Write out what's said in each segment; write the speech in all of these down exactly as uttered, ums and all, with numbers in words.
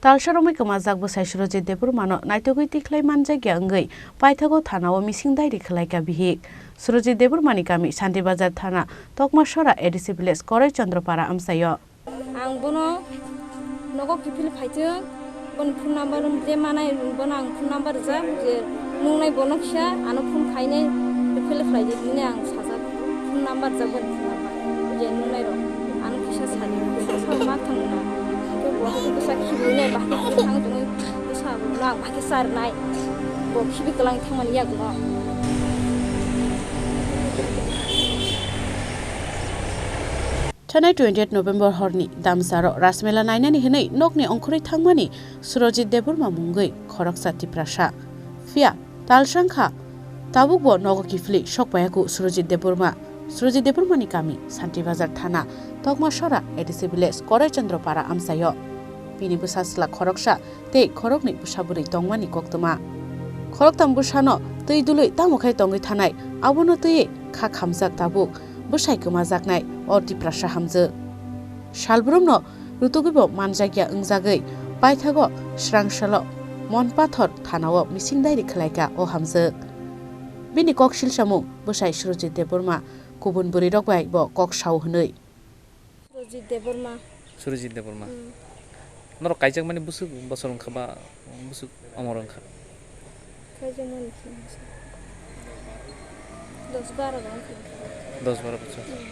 Talsa romwi kwmajak bwsai Surojit Debbarmano naitugwi tikhlai manjakya wngwi paithago thanao mising dairi khwlaikha bihik. Surojit Debbarmani kami Santi Bazar thana Tokmasora A D C village Korai Chandrapara amchaio. Ang bono nogo kiphil phaitwng, boni phone number je manai bono ang phone number rijak je nungnai bono kisa ano phone khainai kiphil khlaidi hinwi ang sajak phone number rijak boni phone number je nungnai rok ano kisa sadi kisa sa ma thangna ke bo hai kisa khibinai bahai thang tongwi bwsa bo no ang bahai kisa rwnai bo khibi kwlang thangmani yakno. Thanai twenty eight November horni damsaro Rasmela nainani hinwi nokni ongkhorwi thangmani Surojit Debbarma mungwi khoroksa Tiprasa. Phiya talsang kha, tabukbo nogo kiphilwi sok paiyaku Surojit Debbarma. Surojit Debbarmani kami Santi Bazar thana Tokmasora A D C village Korai Chandrapara amchaio. Bini bwsa swlak khoroksa tei khoroknwi bwsa bwrwi tongmani koktwma. Khoroktam bwsano twi dului tamo khe tongwi thanai, abono twiwi kha khamjak tabuk bwsai kwmajaknai o Tiprasa hamjwk. Salbrumno rutugwibo manjakya wngjagwi paithago swrangsalo Monpathor thanao mising dairi khwlaikha o hamjwk. Bini kok silsamung bwsai Surojit Debbarma kubun bwrwirok bai bo kok sao hwnwi. Surojit Debbarma. Surojit Debbarma. Hmm. Norok kaijakmani bwswk bosor wngkha ba bwswk omor wngkha? Kaijakmani khe dos baro wngkha. Dos baro bosor. Hmm.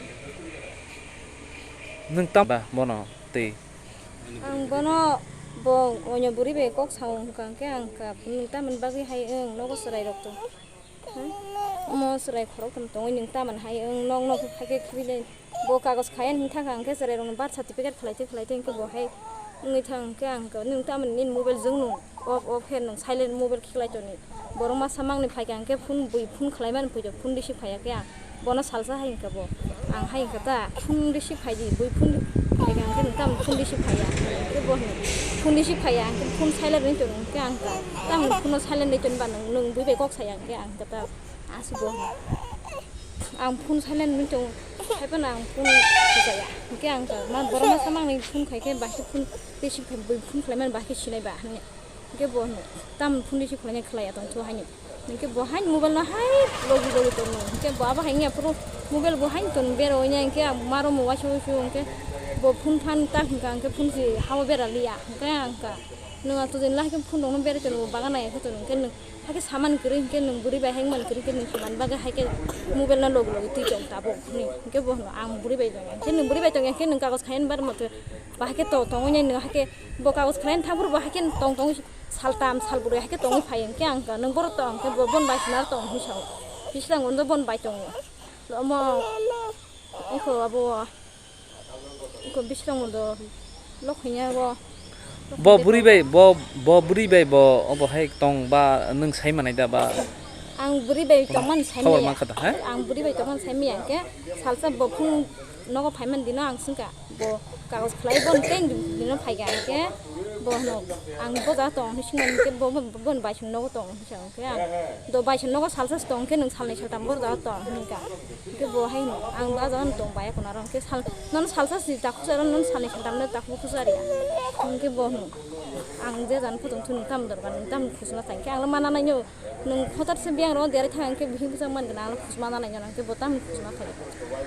Nwng tam ba bono tei? Ang bono bo oino bwrwi bai kok sao hwnkha hwnkhe ang kha nwng tamoni bagwi hai wng nogo chwrairok tong. Omo chwrai khoroktham tongwi nwng tamoni hai wng nok nok khe khaikhe khibinai. Bo kagoj khaiya hwn thangkha hwnkhe chwrairokno birth certificate khlaitwi khlaitwi hwnkhe bo hai wngwi thang hwnkhe ang khe nwng tamoni nini mobile jwng nwng off off khe nwng silent mobile khe khlai toni. Borok masa mangni phaikha hwnkhe phone bui phone khlaimani phaikha phone receive khaiya khe ang bono salsa hai hwnkha bo. Ang hai hwnkha ta phone receive khaidi bui phone phaikha hwnkhe nwng tamoni phone receive khaiya. Hwnkhe bo hwnkhe phone receive khaiya hwnkhe phone silent wngwi tongkha hwnkhe ang ta tamoni phone no silent wngwi tongba nwng nwng bui bai kok saya hwnkhe ang ta ta. Aswk bo. Ang phone silent wngwi tongo. Haiphano ang phone khajaya. Hwnkhe ang ta ma borok masa mangni phone khaikhe bahai phone receive khai bui phone khlaimani bahai sinai ba hwnwi. Hwnkhe bo hwnwi, "Tamoni phone receive khlainai khlaiya tongthu haino." Hwnkhe bo haino mobile no hai logi logi tongo. Hwnkhe bo abo hai wngya phuru mobile bo haino ton bera oinai hwnkhe ang maro mo waisa waisa hwnkhe bo phone phan ta hwnkha hwnkhe phone si hao bera liya. Hwnkhe ang ka nwng atujin lahai khe phone rokno berai tongo bagan nai khe tongo hwnkhe nwng Hakhe samani kwrwi hinkhe nwng bwrwi bai hai mani kwrwi khe nwng samani bagwi haikhe mobile no logi logi twi tong tabuk hwnwi. Hinkhe bo hwno ang bwrwi bai tongya. Hinkhe nwng bwrwi bai tongya hinkhe nwng kagoj khaina bar mato. Ba haikhe to tongwi nai nwng haikhe bo kagoj khlaina thang phuru bo haikhe tong tong saltam salbrwi haikhe tongwi phai hinkhe ang kha nwng borok tong hinkhe bo bon bai sina tong hinwi sao. Bislang undo bon bai tongo. Omo iko abo. Ko bisrang do lok hinya bo. Bo buri bai, bo, bo buri bai bo obo hai tong ba nwng sai manai da ba? Ang buri bai tongman sai khobor maya. Mankha da, ha? Ang buri bai tongman sai maya ke salsa bo phung nogo phaiman dino ang sungka. Bo kagos khlai bo ten dino phaiga ke bo no ang bo ja tong hisman ke bo, bo, bo bai sung nogo tong. Hwnkhe ang do bai se nogo salsa se tong khe nwng salnwi saltam borok jaga tong hwnka. Hwnkhe bo haino ang ba jaga tong bai khuna aro hwnkhe sal nono salsa se ta khusa aro nono salnwi saltam no ta khusa riya. Hwnkhe bo hwno ang je jani photo thun tam dorkar nwng tam khusna thang khe ang ma nanai no nwng khotar se biyang ro derai thang khe bihik bwsang man gana ang khusma nanai no hwnkhe bo tam khusna thang.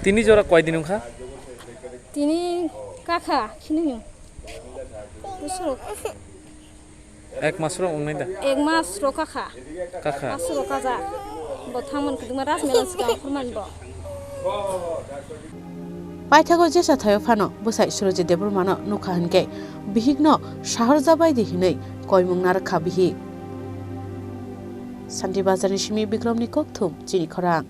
Tini jora koi din wngkha? Tini kakha khini. Bwswk. Ek mas rok wngnai da? Ek mas rok kakha. Kakha. Mas rok kajak. Bo thangmani kwdwma ras mela swkang phurmani bo. Paithago jesa thaio phano bwsai Surojit Debbarmano nukha hwnkhe bihikno sahorja baidi hinwi koimung narwkha bihik. Santi Bazarni simi Bikramni kokthum chini khorang.